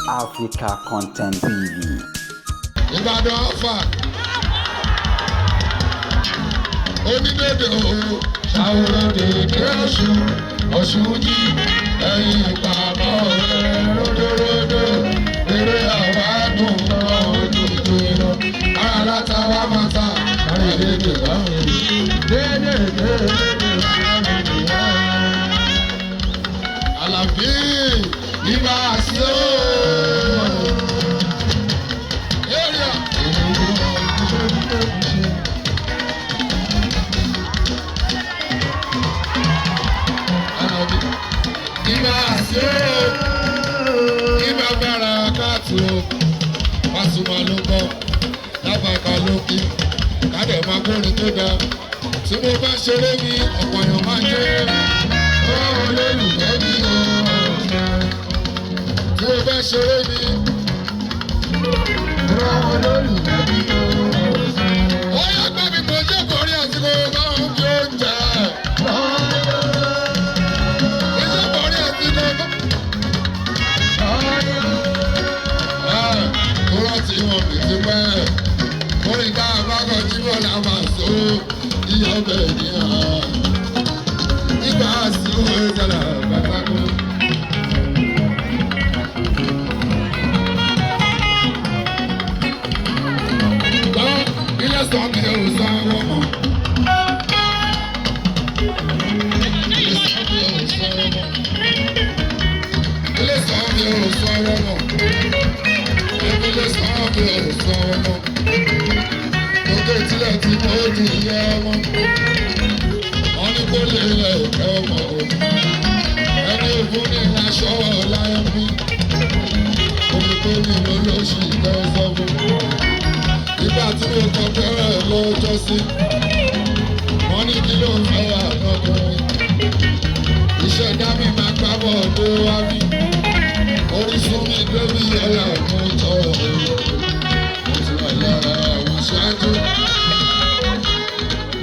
Africa Content TV. Ìbàdàn ọ̀fà onídèdè o ṣàwòrán dèdè ọ̀ṣun ọ̀ṣun jí ẹ̀yìn ìpamọ́ rẹ̀ ródóródó eré àwa dùn mọ́ ojújú iná ara láta wá máa ta àrùn dédè báwọn dédè dédè Àlàbí ibà sí o. Area. Ibà sí o, ibà bára káàtó, Pasuma ló kọ́, lábàkà ló kí, kádẹ̀ máa gbórin tó dáa. Tí mo bá ṣeré mi, ọ̀pọ̀ èèyàn máa jẹ́ ọ̀rọ̀ olólùfẹ́ mi o. Tí mo bá ṣeré mi, ọ̀rọ̀ olólùfẹ́ mi o. Ó yá gbọ́ mi kò jẹ́ kórí àsìkò báwọn fi oúnjẹ. Iṣẹ́ kórí àsìkò tó rántí wọn kì í ti pẹ́. Orin tá a bá kọ jí bọ́lá máa so iyọ̀ bẹ́ẹ̀ ni hàn. Ìgbà sí òwe sọ̀rọ̀ bàtàkùn. Tọ́ ilé sọ mi ò sọ wọ́n mọ̀. Ilé sọ mi ò sọ wọ́n mọ̀. Ilé sọ mi ò sọ wọ́n mọ̀. Ilé sọ mi ò sọ wọ́n mọ̀. Gbogbo ìtìlẹ̀ tí mo di ìyá ọmọ. Wọ́n ní kó lè lẹ̀ ẹ̀kẹ́ ọmọ o. Ẹni ògún ní aṣọ láyọ̀ bí. Omi tó ní olóṣì ìtẹ́ sọ́gun. Ìgbà tí mo kọ fẹ́rẹ̀ lọ́jọ́ sí. Wọ́n ní kí ló ń fẹ́ àtọkùnrin. Ìṣẹ̀dá mi máa gbá bọ̀ dé wá bí. Orísun mi lórí ọ̀la mú tọ̀ ọ́. Mo ti wà lára àwọn ṣáájú.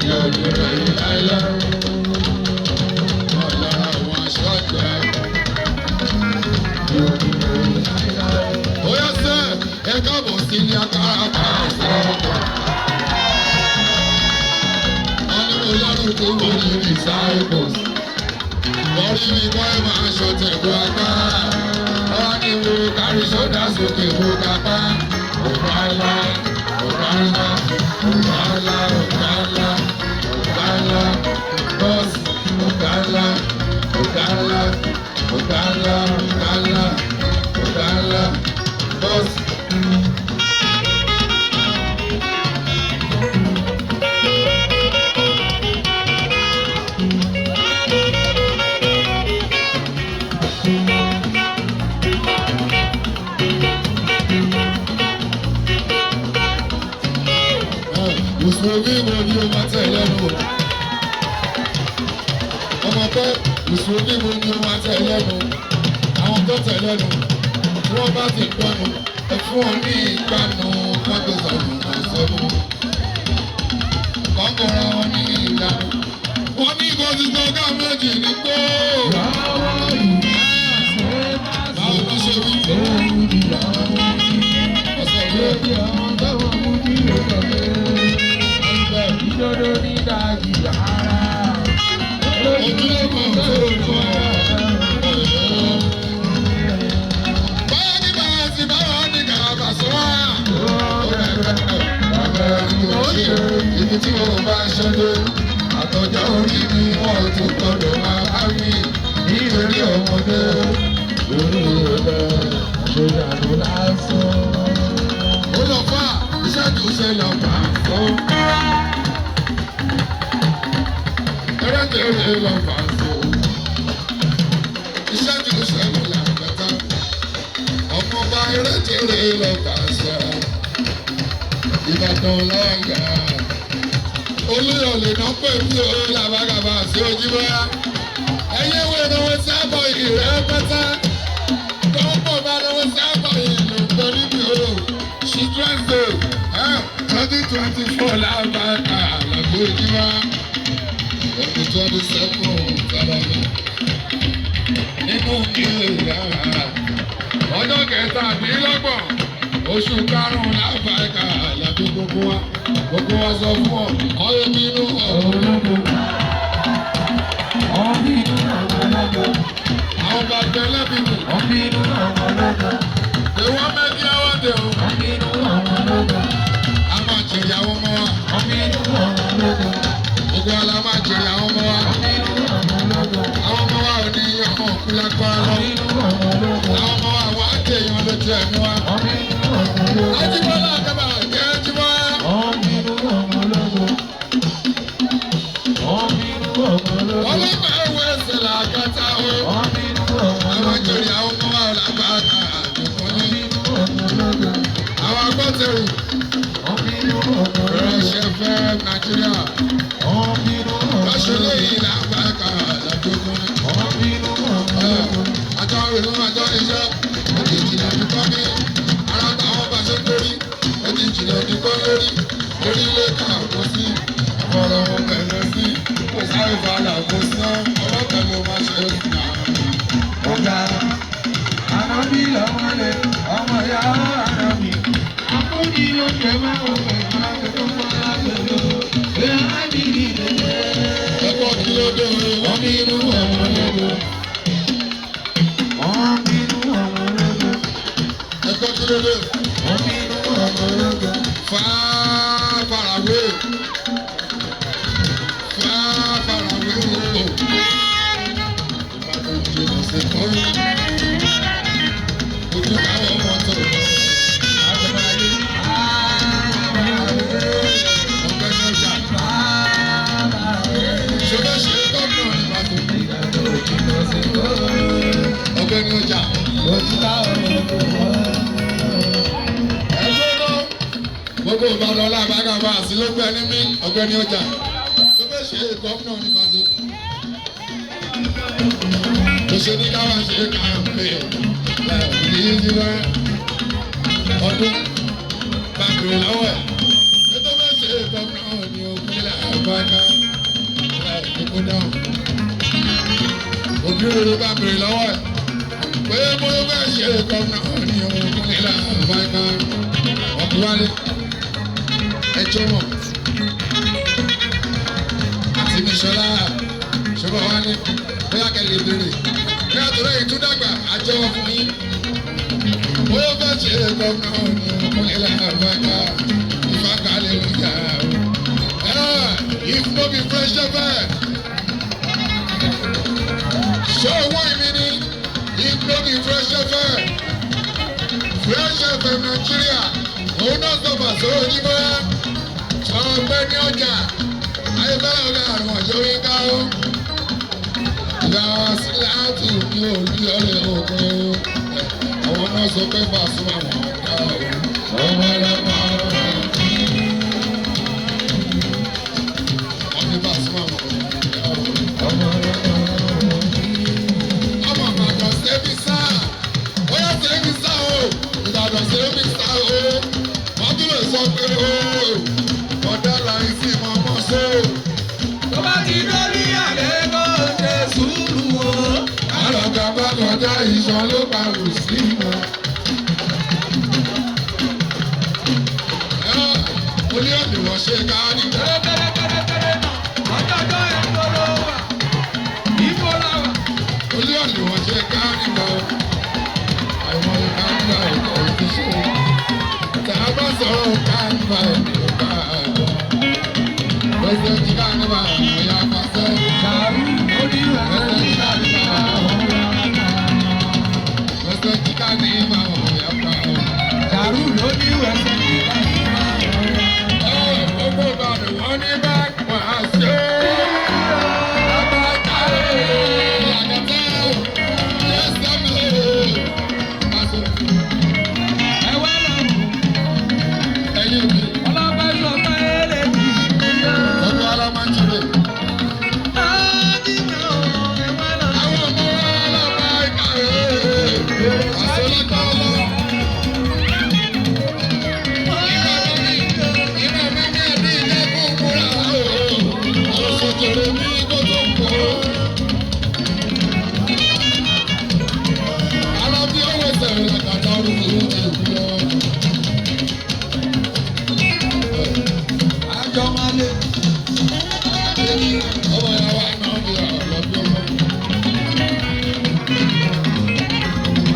Yóò ní rẹ̀ láíláí. Wà lára àwọn aṣáájú. Yóò ní rẹ̀ láíláí. Ó yá sẹ́, ẹ káàbọ̀ sí ní akára sọ́ọ̀tọ̀. Wọ́n ní mo lọ́rùn tó mo ní disciples. Wọ́n rí mi kọ́ ẹ̀ máa ṣọ̀tẹ̀ bu apá. Wọ́n ní mo kárí sódà sókè mo kápá. Ọ̀gá ńlá, ọ̀gá ńlá, ọ̀gá ńlá, ọ̀gá ńlá, ọ̀gá ńlá, bọ́ọ̀sì, ọ̀gá ńlá, ọ̀gá ńlá, ọ̀gá ńlá, ọ̀gá ńlá, ọ̀gá ńlá, bọ́ọ̀sì. Mùsùlùmí wo ni o máa tẹ̀ lẹ́nu o? Ọmọ pé Mùsùlùmí wo ni o máa tẹ̀ lẹ́nu? Àwọn tó tẹ̀ lẹ́nu tí wọ́n bá ti gbọ́nu ẹ fún wọn ní ìgbànu wọ́n tó sọ̀rọ̀ kò sọ́nu. Kọ́kọ́rọ́ wọn ní ìlànà. Wọ́n ní kò sí sọ́gá méjì ní kó. Báwo ló ṣe wí? Ọ̀sẹ̀ yìí. Ojúlówó tó lọ. Báyọ̀ ní báyọ̀ sí báyọ̀ ní kàbà sọ́wọ́. Ibi tí mo bá ṣọdé, àtọ̀jọ́ orí mi wọ́n tún gbọ́dọ̀ máa bá mi nítorí ọmọdé. Lórí ọ̀dọ̀ ṣe dànù lásán. Ó lọ fà iṣẹ́ tó ṣe lọ fà fún. Eré lọ fà fún. Iṣẹ́ tó ṣe lọ làgbàtà. Ọmọọba eré lọ fà sọ. Ìbàdàn lọ́ọ̀gà. Olúyọ̀lé náà pè mí o làbàgàbà sí Ojúbọ́lá. Ẹyẹ wo ni wọ́n sábọ̀ ìrẹ́ pátá? Tọ́pọ̀ bá ni wọ́n sábọ̀ ìlú pẹ̀lú mi o. Children's Day 2024 làbàgà àlàbò Ojúbọ́lá. Ẹ̀mí 27 sábàbí. Nínú ìlú ìyá. Ọjọ́ kẹrin. Kẹtàdínlọ́gbọ̀n oṣù karùn-ún lábàákà làbí gbogbo wa. Gbogbo wa sọ fún ọ, ọyọ bínú ọ̀rọ̀. Àwọn bàbá ẹlẹ́bí kù. Èwọ́n mẹ́bí àwọn dè o. A máa jèrè àwọn ọmọ wa. Gbogbo wa la máa jèrè àwọn ọmọ wa. Àwọn ọmọ wa ò ní ọmọ òkú lágbára lọ. Àwọn ọmọ wa wà á dé èèyàn lójú ẹ̀mí wa. Ajíbọ́lá Àkàbà jẹ́ Ajíbọ́lá. Ọlọ́pàá ẹ̀wọ̀ ẹsẹ̀ làkàtà o. Àwọn jèrè àwọn ọmọ wa làbàkà àdùnkún ní. Àwọn agbátẹrù ránṣẹ́ fẹ́ Nàìjíríà. Lọ́sọ̀ lẹ́yìn làbàkà àdùnkún ní. Àjọ ìlú àjọ iṣẹ́ òdì ìjìnlẹ̀ dúpọ́ ní. Ara táwọn bá ṣe lórí òdì ìjìnlẹ̀ dúpọ́ lórí. Orílẹ̀ kà kó sí. Ọ̀rọ̀ wọn pẹ̀lú sí. Kò sáré fara kó sí. Ọ̀rọ̀ pẹ̀lú máa ṣe é sí àwọn. Ọ̀gá Ànábì lọ́mọlẹ̀ ọmọ ìyá Ànábì. Akúni ló jẹ máa ń wẹ̀ máa ń tó fọ́lá pẹ̀lú. Bẹ́ẹ̀ á ní ìdílé. Ẹ̀kọ́ kí ló dé o? Wọ́n bínú ọmọ ológo. Wọ́n bínú ọmọ ológo. Ẹ̀kọ́ kí ló dé? Wọ́n bínú ọmọ ológo. Far far away. Far far away o. Ìbàdàn jìnnà sí kọ́rí. Ojú káwọn ọmọ tó lọ. Ọ̀gbẹ́ni ọjà. Ṣọlá ṣe gómìnà Ìbàdàn. Ọ̀gbẹ́ni ọjà. Ẹgbẹ́ náà. Gbogbo Ìbàdàn lábàgà bá àti ló gbẹ ní mí. Ọ̀gbẹ́ni ọjà. Ṣọlá ṣe gómìnà Ìbàdàn. Kò ṣe ní káwá ṣe kàǹpé. Yìí ti wá ọdún bá bèrè lọ́wọ́ ẹ̀. Ètò bá ṣe gómìnà ní òkúlẹ̀ àbáká ìkó dáhùn. Òbí rere bá bèrè lọ́wọ́ ẹ̀. Pé bóyá bá ṣe gómìnà ní òkúlẹ̀ àbáká ọ̀kúwálé. Ẹjọ́ mọ̀. Àti Mísọ́lá ṣọlá wálé bóyá kẹ́lẹ́ bèrè. Bóyá torí èyí tún dàgbà àjọwọ́ fún yín. Bóyá bá ṣe gómìnà ní òkúlẹ̀ àbáká ìfàkàlẹ̀ lójà o. If no be fresh FM. Ṣé owó ìmí ni if no be fresh FM? Fresh FM Nàìjíríà òun náà sọ pàṣẹ òyìnbó ọgbẹ́ ní ọjà ayébẹ́lẹ́ ọ̀gá àrùn ọ̀jọ́ yín ká ó. Ìyá síláàtì ní òbí ọ̀rẹ́ ògùn o. Àwọn náà sọ pé Pasuma àwọn ọ̀gá o. Ọmọ ọlọ́mọ ọ̀rọ̀. Wọ́n ní Pasuma àwọn ọ̀gá o. Ọmọ Ìbàdàn ṣẹ́bi sá. Ó yà ṣẹ́bi sá o. Ìbàdàn ṣẹ́bi sá o. Wọ́n tún lè sọ pé o. Ọ̀dà láì sí mọ́mọ́ só. Tó bá ti dórí àlẹ́ kó ṣe sùúrù o. Àlọ́gà bá kọjá ìṣàn ló pa rù sí wọn. Mo ní ọ̀dùnwọ̀n ṣe ká nígbà. Tẹ́lẹ̀tẹ́lẹ̀tẹ́lẹ̀ náà, ọjọ́jọ́ ẹ̀ ń lọ́rọ̀ wà. Ibo la wà. Mo ní ọ̀dùnwọ̀n ṣe ká nígbà. Àìmọye ká nígbà ọ̀tọ̀ ìfiṣẹ́. Tá a bá sọ̀rọ̀ ká nígbà ènìyàn bá a lọ. President ká nígbà ìyá pàṣẹ. Kàrú ó ní President ká nígbà. President ká nígbà. kọrin ìlú lọ. Àjọ máa lé. Ọmọ ìyàwó àná bí àlọ́bí ọmọ.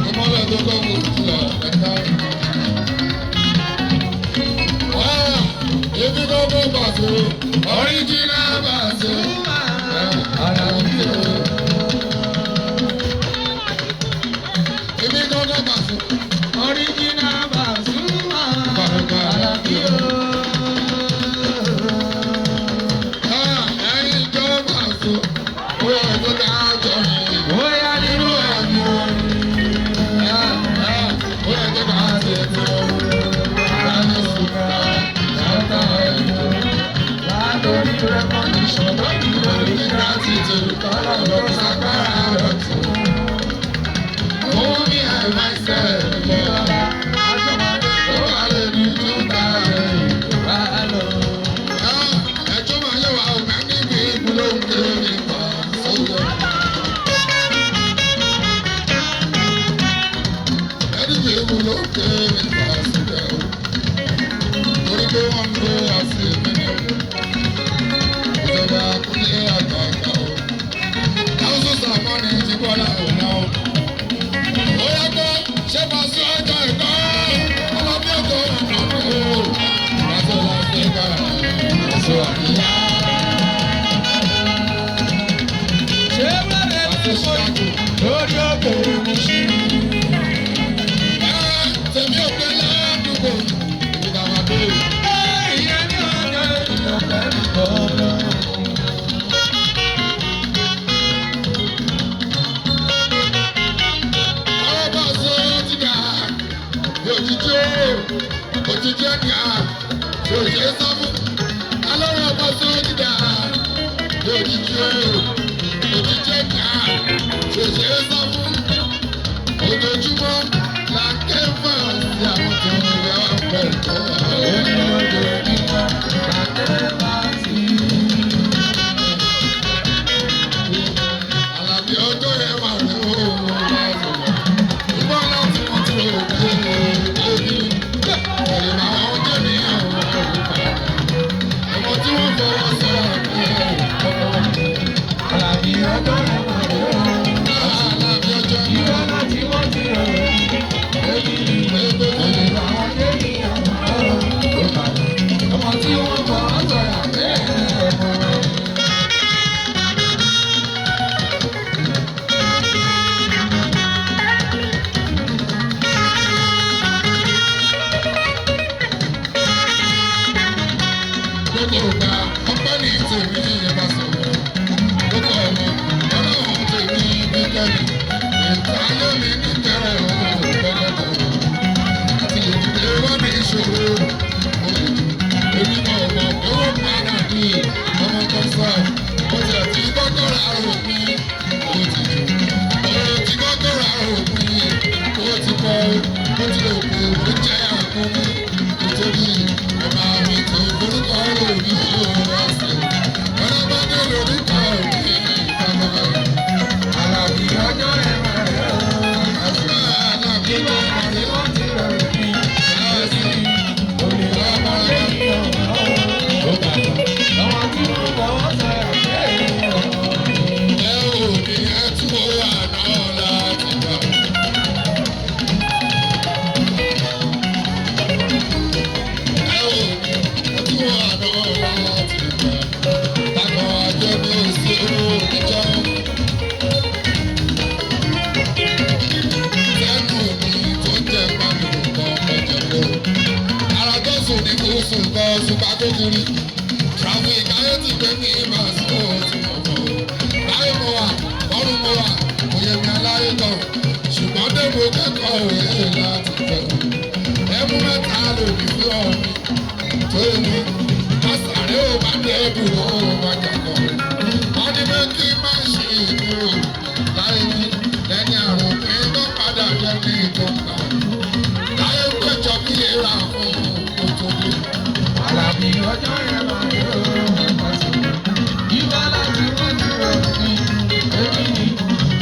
Ìmọ̀lẹ̀ tó kọ́ kò jù lọ ẹ̀ka. Èmi kọ́kọ́ bàṣọ, ọ̀ríjìnà bàṣọ. Àlàbí o. Èmi kọ́kọ́ bàṣọ, Original Pasuma. Bàrọ̀kà. Àlàbí o. Ẹ̀yin jọ bàṣọ, ó yẹ kó dáa jọ yìí. Bóyá nínú ẹ̀mí o. Ó yẹ kó dáa jẹ tó. Láti sùn ká, láti ẹ̀yọ́. Látòrí rẹ́kọ̀ndíṣọ̀n lórí lórí Gratitude, kọ́lọ̀ ló sagbára lọ́tún. Ó ní àìmáṣẹ́ ìjọba. Ó wà lè ní túta rẹ̀. Bá lọ. Ẹjọ́ máa yẹ wà ọ̀gá níbi ìbúlò ń ké mi pa sóyọ. Ẹni bí ìbúlò ń ké mi pa sóyọ. Torí pé wọ́n ń lo àṣẹ mi ní. Ìjọba kúlé àgbààgbà o. Káwùsù sàmọ́ni ti bọ́lá òun náà. Ó yá gbọ́, ṣé Pàṣẹ ọjọ́ ìkọ́? Ọlọ́bí ọkọ̀ ọ̀nà o. Pàṣẹ láti gbà ṣe àríyá. Ṣé wẹ́rẹ́ Pàṣẹ ṣíkàgò. lórí òkè Mùsí? Tẹ̀mí ò pé ládùúgbò ibi tá a máa dé. Ìyẹn ní ọjọ́ ìyọ̀pẹ̀ nìkan. Ọ̀rọ̀ bá ṣe ti dà bí òjijì ó òjijì ẹ̀dá tí ò ṣe é sá fún. Alọ́rọ̀ bá ṣe ti dà bí òjijì ó òjijì ẹ̀dá tí ò ṣe é sá fún. Ojoojúmọ́ la ké fún sí àwọn tó ń rẹ̀ wá pẹ̀lú. Àlàbí ọjọ́ yẹn máa rí òun ìbọn láti wọ́n ti rò pé òbí ẹ̀rẹ̀ làwọn jẹ́ ní àwọn ọ̀rọ̀ ọmọ tí wọ́n fọwọ́ sọ̀rọ̀ pé Àlàbí ọjọ́ yẹn máa rí òun. Àlàbí ọjọ́ yẹn Ìwọ láti wọ́n ti rò pé pé Olè làwọn jẹ́ ní àwọn ọ̀rọ̀. Ọmọ tí wọ́n fọwọ́ sọ̀rọ̀ pé ọmọ. gbogbo ìgbà ọpẹ́ ní tèmi yẹn bá sọ̀rọ̀ gbogbo ọmọ ọlọ́run tèmi ní kẹ́mi ètò ayé mi ní kẹrẹ ọ̀hún gbọ́dọ̀ àti ìdílé wọn ní ìṣòro èmi mọ̀ ọmọ pé wọ́n padà di ọmọ kan sọ mo ti àti kọ́kọ́ ra òpin ó ti jù ó ti kọ́kọ́ ra òpin ó ti kọ́ ó ti lè kó ó jẹ́ àkókò nítorí ọba mi tó forúkọ òní òun àṣẹ ọlọ́gbọ́dé lórúkọ òní ìtàkùn. Àlàbí ọjọ́ yẹn máa rí òun. Àlàbí Ìwọ láti wọ́n ti rò mí. Olè làwọn jẹ́ ní àwọn ọ̀rọ̀. Ọmọ tí wọ́n fọwọ́ sọ̀rọ̀ pé ọmọ. Ẹ ò ní ẹ tún ó wà náà láti gbà. Ẹ ò ní ẹ tún ó wà náà láti gbà. Takọ̀ àjọ mi ò sí owó ìjọ. Sẹ́nu mi tó jẹ́ pàmò kan ọjọ́ kó. Ara tó sùn ní kó sùn kan sùn ká tó kiri. Traffic ayé ti gbé mi máa sùn ó ti mọ̀ mọ́. Láyé mo wà, ọ̀run mo wà, kò yẹ mi aláyé kan. Ṣùgbọ́n dé mo kẹ́kọ̀ọ́ òye láti fẹ́. Ẹmú mẹ́ta lòdì fún ọ̀mí. Tó èmi, Pásáré ò bá dé dúró wá jàkọ̀. Wọ́n ní pé kí má ṣe ìlú láyé mi lẹ́ni àrùn pé bá padà jẹ́ ní ìtọ́ka. Láyé péjọ bí èèrà fún òtòbí. Àlàbí ọjọ́ yẹn máa rí òun. Ìwọ láti wọ́n ti rò mí. Èmi ni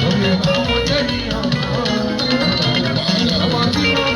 olè làwọn jẹ́ ní àwọn ọ̀rọ̀. Ọmọ tí wọ́n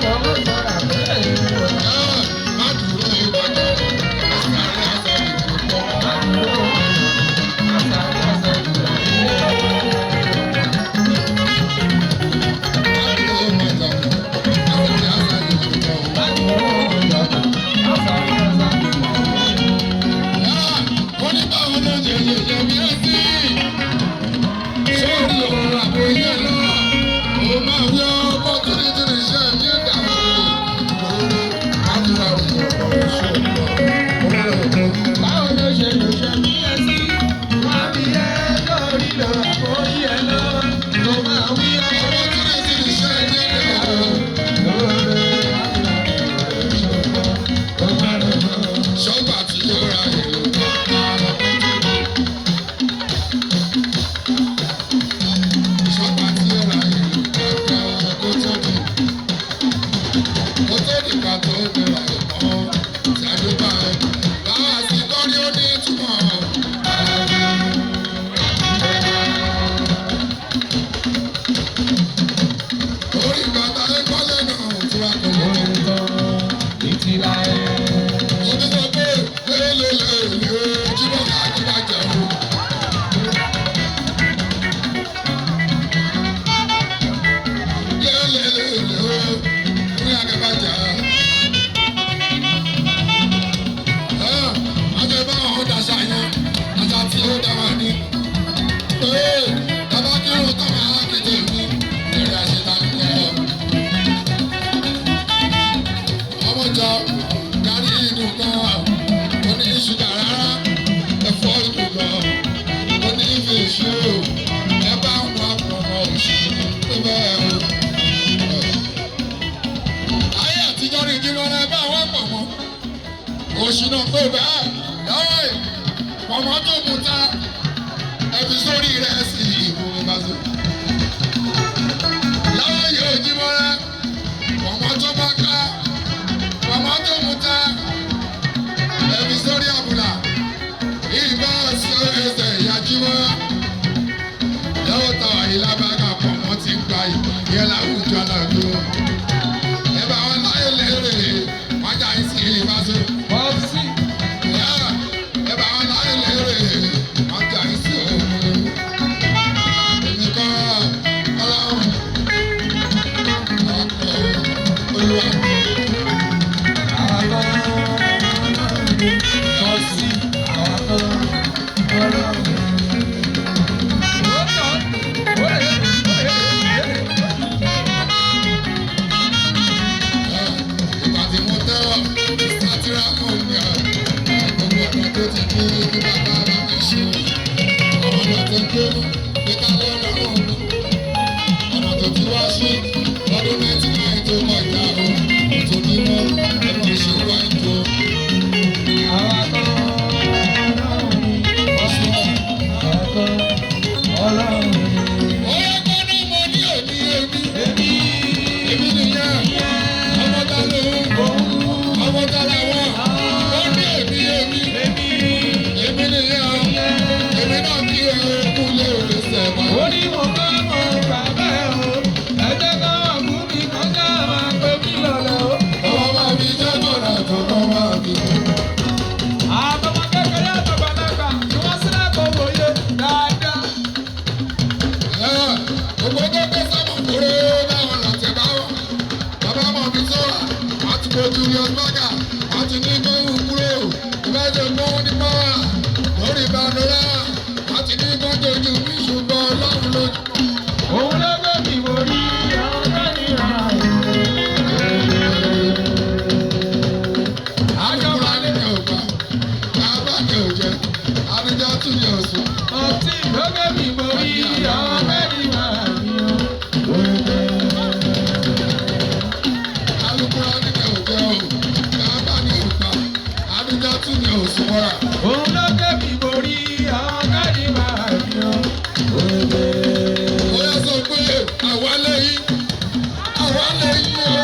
Torí bàtà ẹ̀kọ́ lẹ́nu tí wàá kò lè tán. Títí láé. Mo ti sọ pé lélelèlè jíbọ̀ ká kí bá jẹ o. Lélelèlè ní akẹ́bà jà. Àjọ ìbá wọn daṣà yẹn, àṣà tí ó dá wà ní. Ee, bàbá kírun tó máa kéde mi, èrè àṣetánìkọ́. Ọmọ jọ kárí inú kan, ó ní ṣúgà rárá, ẹ̀fọ́ inú kan, ó ní fèsì o, ẹ bá ń wá pọ̀nmọ́ òṣì tó bẹ́ẹ̀ o. Ayé àtijọ́ ní ìdílé ẹ bá wá pọ̀nmọ́, òṣì náà tó bẹ́ẹ̀ lọ́wọ́ ẹ̀, pọ̀nmọ́ tó mú ta, ẹ fi sórí rẹ̀ sí ìbò bá so. Lọ́wọ́ yóò jí mọ́ra, pọ̀nmọ́ tó bá ká, màmá tó mu ta ẹbí sórí àbùlà ìbá sọ ẹsẹ̀ ìyájúmọ́ lọ́wọ́ tàwa yìí lábàgà pọ̀ wọ́n ti ń gba ìyẹn láwùjọ àlàbí wọn. Ẹ bá wọn láyé lérè wájà yìí sí ìbáṣe. Bọ́sì. Ẹ bá wọn láyé lérè wájà yìí sí òun. Èmi kọ́ ọlọ́run ọkọ̀ olúwa. Àwọn kan Bọ́sì. Àwọn kan ọlọ́run. Ìgbà tí mo tẹ́wọ̀, sátírà mọ̀ mi ọ̀. Gbogbo ọ̀nà tó ti kú kí bàbá bá mi ṣe. Ọ̀nà tó kú pé ká lọ́ lọ́rùn mi. Ọ̀nà tó ti wá sí lọ́dún 99 tó kọjá o. Kò tó ní mọ́ ẹnu ìṣòro wá ń jó. Àwọn kan ọlọ́run. Bọ́sì. Àwọn kan ọlọ́run. Ó yẹ kó ní mo ní òní èmi. Èmi Èmi nìyẹn. Ọmọ ta lòun, ọmọ ta làwọn. Ó ní èmi èmi. èmi. Èmi nìyẹn o. Èmi náà kí ẹ kú lé òde sẹ̀wá. Ó ní mo bá mọ bàbá ẹ̀ o, ẹ jẹ́ ká wà fún mi kọjá máa pè mí lọ́lẹ̀ o. Ọmọ máa fi jẹ́ kọ̀ọ̀dà tó kọ́ máa fi. Àtọmọ kékeré àtọ̀gbàlagbà ni wọ́n sílẹ̀ kó wòye dáadáa. Gbogbo tó gbé sọ́mọ̀ kúrò báwọn lọ́tẹ̀ báwọn. Bàbá mọ̀ mi tó wà, wọ́n ti bo Julius Berger, wọ́n ti ní kóhùn kúrò. Ìbáṣe gbóhùn ní pọ́wà lórí ìbánúrà, wọ́n ti ní kójú mi ṣùgbọ́n Ọlọ́run lójú. Òun ló gbé mi wò rí àwọn kánìyàn. Àjọba ní mi ò gbà, bàbá mi ò jẹ, àbíjá tún ní òsùn. Ọtí ló gbé mi wò rí àwọn kánìyàn mi o. Alukura ní mi ò jẹ o, bàbá mi ò gbà, àbíjá tún ní òsùn mọ́ra. Òun ló gbé mi wò rí àwọn kánìyàn mi o. Ó yá sọ pé àwa lẹ́yìn, àwa lẹ́yìn o,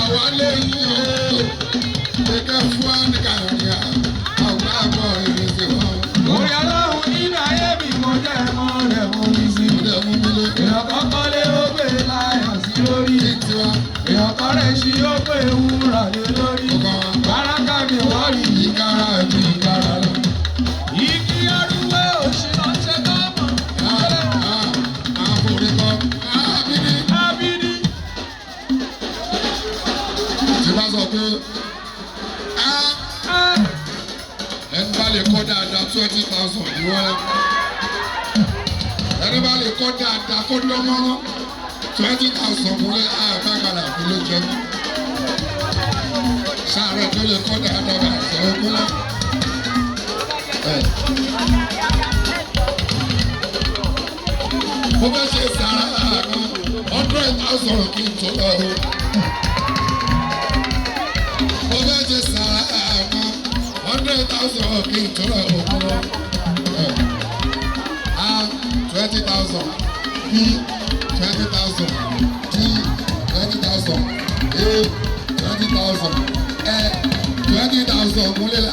àwa lẹ́yìn o. Kẹ̀kẹ́ fún wa ní kàríà, àgbà àgbọ̀ ìrìnsẹ̀ wọn. Orí Ọlọ́run nínú ayé mi mo jẹ́ mọ́ rẹ̀ mo ní sí. Ó dẹ̀ mú mi lé Èèyàn kan kọ́lé ó gbé láyọ̀ sí lórí. kí tiwa, Èèyàn kan rẹ̀ ṣí ó gbé wúrà lé lórí. ọkọ̀ wa. Báràkà mi wọ́n rí Ìkara ju ìkara lọ. igi arúgbó òṣìnà ṣe tọ́mọ̀. Àforíkọ, àbíní. Ábídí Tí bá sọ pé á á ẹni bá lè kọ́ dáadáa 20,000 ní wọ́n. Ẹni bá lè kọ́ dáadáa kó dánmọ́rán 20,000 múlẹ̀ àbákalà kó ló jẹ. Sáré tó lè kọ́ dáadáa bá sọ̀rọ̀ kúlẹ̀. Mo fẹ́ ṣe sàrà kan 100,000 kí n tó lọ o. Mo fẹ́ ṣe sàrà kan 100,000 kí n tó lọ o. A 20,000, B 20,000, D 20,000, A 20,000, E 20,000 múlẹ̀